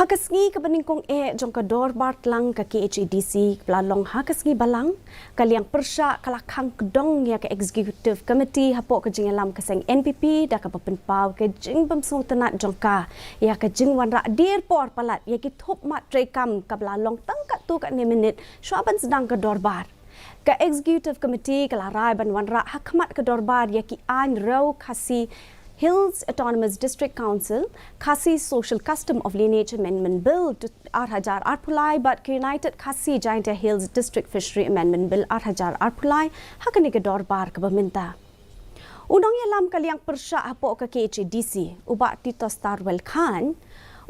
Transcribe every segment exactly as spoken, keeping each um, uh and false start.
Ha ka sngi kaba nyngkong eh jong ka dorbar tlang ka K H A D C kaba la long ha ka sngi Balang, ka liang pyrshah ka la khang kdong ïa ka Executive Committee hapoh ka jingïalam ka seng N P P da kaba pynpaw ka jingbymsngewtynnat jong ka ïa ka jingwanrah dier por palat ïa ki thup mat treikam kaba la long tang katto katne minit shuwa ban sdang ka dorbar. Ka Executive Committee ka la rai ban wanrah ha khmat ka dorbar ïa ki aiñ Rew Khasi Hills Autonomous District Council, Khasi Social Custom of Lineage Amendment Bill ar hajar arphew lai bad ka United Khasi Jaintia Hills District Fishery Amendment Bill ar hajar arphew lai ha kane ka dorbar kaba mynta. U nongïalam ka liang pyrshah hapoh ka K H A D C, u Bah Titosstarwell Chyne,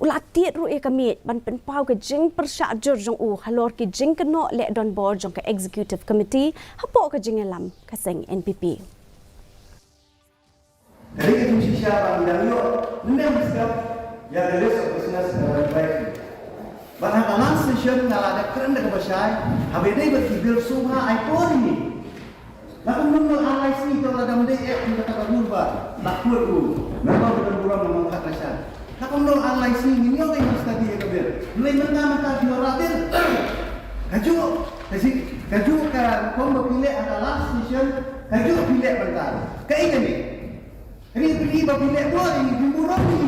u la tied ruh ïa ka miej ban pynpaw ka jingpyrshah jur jong u halor ki jingkynnoh leh donbor jong ka Executive Committee hapoh ka jingïalam ka seng N P P. Ka dei ka jingshisha ba ngi dang ïoh mynne mynstep ïa ka list of business ka la rai bai. Bad ha ka last session nga la dep kren da kaba shai haba ïadei bad ki bill sngewbha ai por ïa ngi. La kumno ar lai sngi to la dang dei eh ki kata ka dur ba la kut u member ka burom na Mawkhatrashar. La kumno ar lai sngi ngin ïoh ka study ïa ka bill. Mlei mynta mynta ki wara bill. Kajuh kajuh kajuh ka kum ba phi leh ha ka last session kajuh phi leh mynta. Kaei kane? Ri phi ba phi leh bor ïa ngi, phi burom ïa ngi.